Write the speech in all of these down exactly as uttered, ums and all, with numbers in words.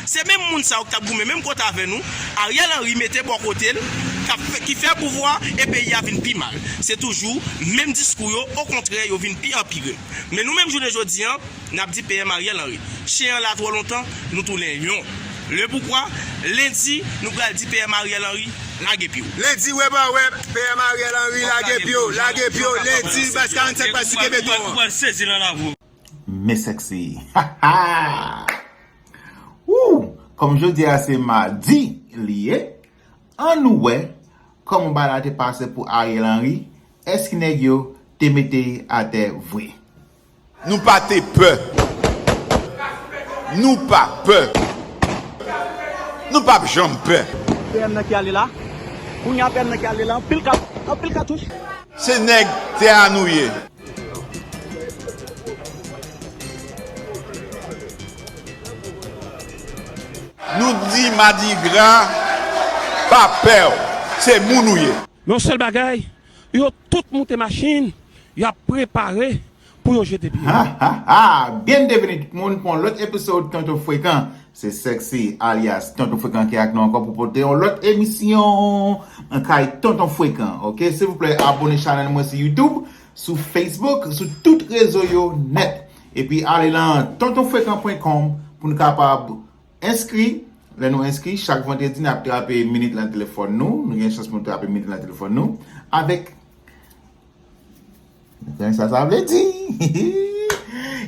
Se menm moun sa yo ki t ap goumen menm kote avè nou, Ariel Henry mete bò kote l, k ap fè, ki fè pouvwa e peyi a vin pi mal. Se toujou menm diskou yo, okontrè, yo vin pi anpire. Men nou menm jounen jodi a, n ap di P M Ariel Henry, chen an la twò lontan, nou tounen yon. Le poukwa, lendi, nou pral di P M Ariel Henry, lage pye w. Lendi, wè pa wè, P M Ariel Henry, lage pye w, lage pye w, lendi, baz karannsenk pa sou kenbe ton an. Ou pral sezi nan lavi w. Men sexy. Woo! Kòm jodi a se madi li ye, ann nou wè kòman bagay la te pase pou Ariel Henry, èske nèg yo te mete atè vre? Nou pa te pè. Nou pa pè. Nou p ap janm pè. P M nan ki ale la. Kounye a P M nan ki ale la. Anpil kat, anpil katouch. Se nèg tè a nou ye. Nou di Madigra pa pè w, se moun ou ye. Men yon sèl bagay, yo tout moute machin, y ap prepare pou yo jete pye. Ha, ha, ha! Byenvini tout moun pou yon lòt episode Tonton Frekan. Se Sexy alyas Tonton Frekan ki ak nou ankò pou pote yon lòt emisyon an kay Tonton Frekan, oke? Silvouplè, abone chanèl mwen sou YouTube, sou Facebook, sou tout rezo yo nèt. Epi ale nan tonton frekan pwen kòm pou nou kapab enskri. Lè nou enskri, chak vandredi n ap trape minit lan telefòn nou. Nou gen chans pou nou trape minit lan telefòn nou. Avèk, nou konnen sa sa vle di.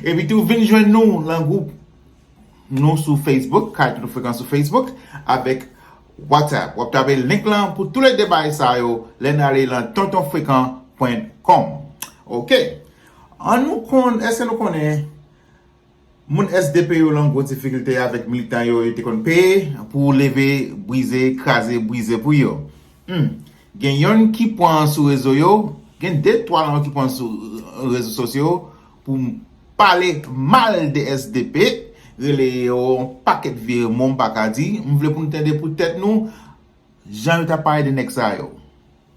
Epi tou vin jwenn nou lan gwoup nou sou Facebook, kay Tonton Frekan sou Facebook, avèk WhatsApp. W ap tape link lan pou toulede bagay sa yo lè n ale lan tonton frekan pwen kòm. Oke. An nou konn, èske nou konnen moun S D P yo lan gwo difikilte avèk militan yo yo te konn peye pou leve, brize, kraze, brize pou yo? Hmm. Gen yonn ki pran sou rezo yo, gen de twa lan yo ki pran sou, euh, rezo sosyo yo pou m pale mal de S D P, rele yo yon pakèt vye mo m pa ka di. M vle pou n tande pou tèt nou jan yo t ap pale de nèg sa yo.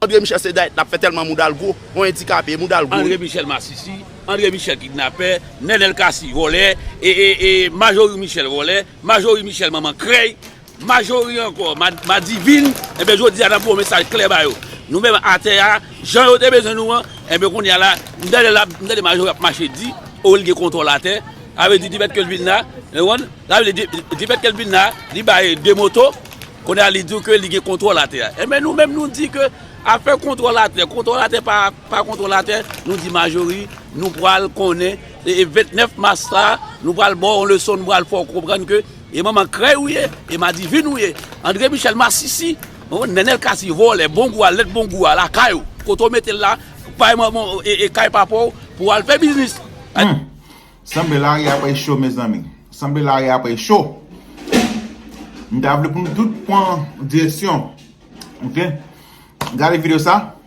André Michel se dayèt l ap fè tèlman mouda l gwo, yon andikape, mouda l gwo. André Michel masisi, André Michel kidnapè, Nènèl Cassy vòlè, e, e, e, Majorie Michel vòlè, Majorie Michel manman krèy, Majorie ankò, ma, madivin, enben jodi a n ap voye yon mesaj klè ba yo. Nou menm atè a, jan yo te bezwen nou an, enben kounye a la, m tande l ap, m tande Majorie ap mache di, o li gen kontwòl atè, sa vle di dipèt ke l vin la, ou konprann? Sa vle di dipèt ke l vin la, li bay de moto, kounye a li di w ke li gen kontwòl atè a. Enben nou menm nou di ke afè kontwòl atè, kontwòl atè pa, pa kontwòl atè, nou di Majorie, nou pral konnen, e, e ventnèf mas sa, nou pral ba w yon leson, nou pral fè w konprann ke e manman krèy ou ye, e madivin ou ye. André Michel masisi, ou konprann, Nènèl Cassy vòlè, bon gou a, lèt bon gou a, lakay ou. Kote w mete l la, kay manman, e, e kay papa w, pou w al fè biznis. Hmm. Sanble lari a pral cho, mezanmi. Sanble lari a pral cho. M ta vle pou nou tout pran direksyon. Oke? Gade videyo sa.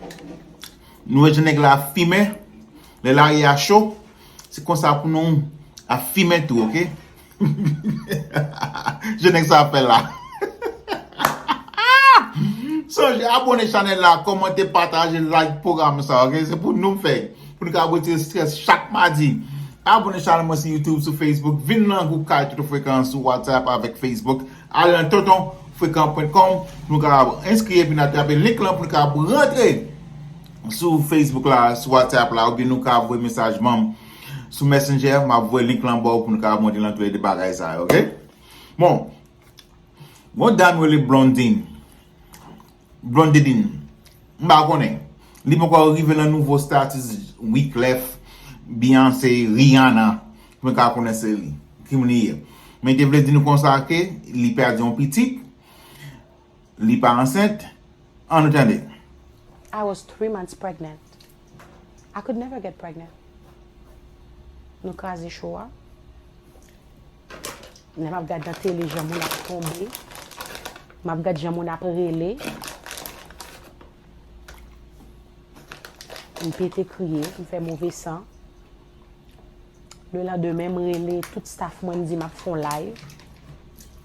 Nou wè jan nèg la ap fimen. Lè lari a cho, se konsa pou nou ap fimen tou, oke? Jan nèg sa ap fè la. Sonje abone chanèl la, kòmante, pataje, like pwogram sa, oke? Se pou nou fè, pou nou ka retire strès chak madi. Abone chanèl mwen sou YouTube, sou Facebook, vin nan gwoup kay Tonton Frekan sou WhatsApp avèk Facebook. Ale nan tonton frekan pwen kòm pou nou ka enskri epi n atrape link lan pou nou ka rantre sou Facebook la, sou WhatsApp la, oubyen nou ka voye mesaj ban m sou Messenger, m ap voye link lan ba w pou nou ka monte nan toulede bagay sa yo, oke? Bon, gon dam yo rele Blondine. Blondedine. M pa konnen. Li poko rive nan nouvo status Wyclef, Beyoncé, Rihanna. Pou mwen ka konnen se li. Ki moun li ye. Men te vle di nou konsa ke li pèdi yon pitit. Li pa ansent. Ann nou tande. I was three months pregnant. I could never get pregnant. Nou kraze show a. Lè m ap gad nan tele jan moun ap tonbe, m ap gad jan moun ap rele, m pete kriye, m fè move san. Le landemen, m rele tout staff mwen, m di m ap fè yon live.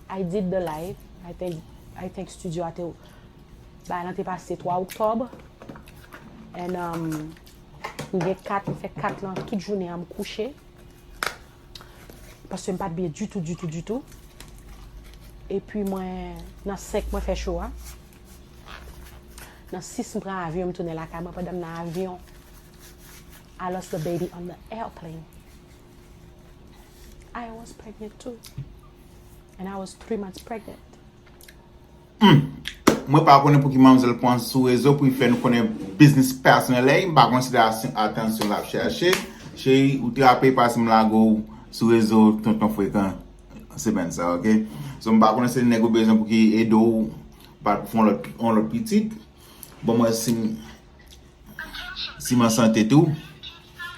I did the live. I think, I think studio a te, bagay lan te pase twa oktòb. And, um, m gen kat, m fè kat lan tout jounen an, m kouche. Paske m pa t byen ditou, ditou, ditou. Epi mwen, nan senk mwen fè show a. Nan sis m pran avyon, m tounen lakay mwen pandan m nan avyon. I lost the baby on the airplane. I was pregnant too. And I was three months pregnant. Mwen pa konnen pou ki manmzèl pran sou rezo pou l fè nou konnen biznis pèsonèl li. M pa konnen si se atansyon l ap chache. Cheri, ou trape pase m lage w sou rezo tonton frekan semèn sa, oke? So, m pa konnen se nèg ou bezwen pou ki ede w bat pou fè yon lòt, yon lòt pitit. Bon, mwen si m, si m an sante tou,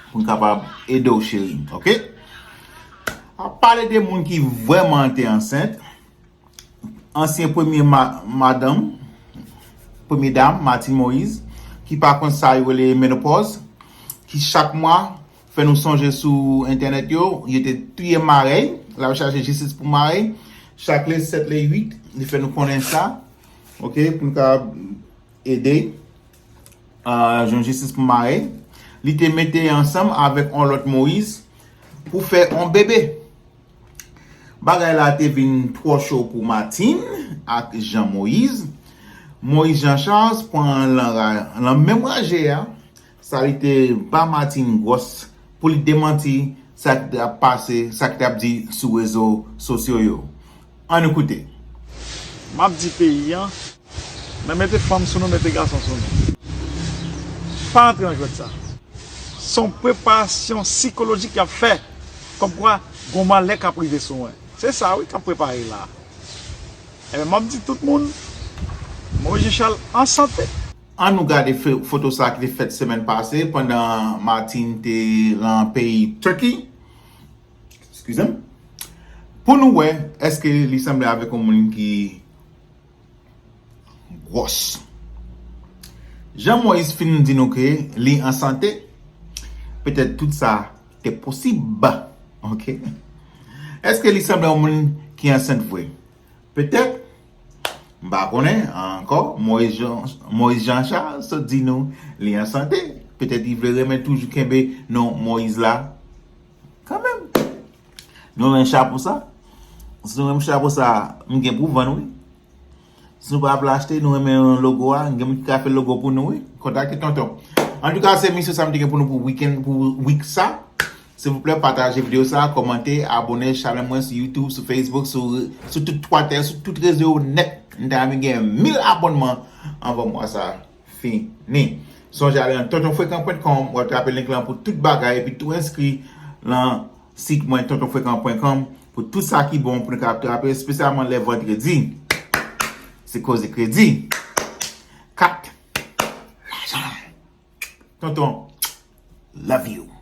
pou m kapab ede w, cheri, oke? A pale de moun ki vrèman te ansent, ansyen premye ma, madanm, premye dam, Martine Moïse, ki pa konn sa yo rele menopòz, ki chak mwa fè nou sonje sou entènèt yo, yo te touye marèy, l ap chache jistis pou marèy, chak le sèt, le uit, li fè nou konnen sa, oke, pou nou ka ede, uh, jwenn jistis pou marèy. Li te mete ansanm avèk yon lòt Moïse pou fè yon bebe. Bagay la te vin twò cho pou Martine ak Jean Moïse. Moïse Jean Charles pran lan, lan menm raje a, sa li te ba Martine gwòs pou li demanti sa ki t ap pase, sa ki t ap di sou rezo sosyo yo. Ann koute. M ap di peyi an, men mete fanm sou nou, mete gason sou nou. Pa antre nan jwèt sa. Se yon preparasyon sikolojik y ap fè. Kòmkwa, gon malè k ap rive sou mwen. Se sa wi k ap prepare la. Ebyen, m ap di tout moun, Moïse Jean Charles an sante. Ann nou gade foto sa ki te fèt semèn pase pandan Martine te lan peyi Turkey. Eskize m. Pou nou wè èske li sanble avèk yon moun ki gwòs. Jean Moïse fin di nou ke li an sante, petèt tout sa te posib. Oke. Èske li sanble yon moun ki ansent vre? Petèt. M pa konnen ankò. Moïse Jean, Moïse Jean Charles sot di nou li an sante. Petèt li vle renmen toujou kenbe non Moïse la kanmenm. Nou renmen chapo sa? Si nou renmen chapo sa, m gen pou vann wi. Si nou pa vle achte, nou renmen logo a, gen moun ki ka fè logo pou nou wi. Kontakte tonton. Antouka, se misye sa m te gen pou nou pou wikenn, pou week sa. Silvouplè, pataje videyo sa, kòmante, abòne chanèl mwen sou YouTube, sou Facebook, sou, sou tout Twitter, sou tout rezo yo nèt. M ta renmen gen mil abònman anvan mwa sa fini. Sonje ale nan tonton frekan pwen kòm, w ap trape link lan pou tout bagay, epi tou enskri lan sit mwen tonton frekan pwen kòm pou tout sa ki bon pou nou ka ap trape, espesyalman lè vandredi. Se koze kredi. Kat. Lajan. Tonton, love you.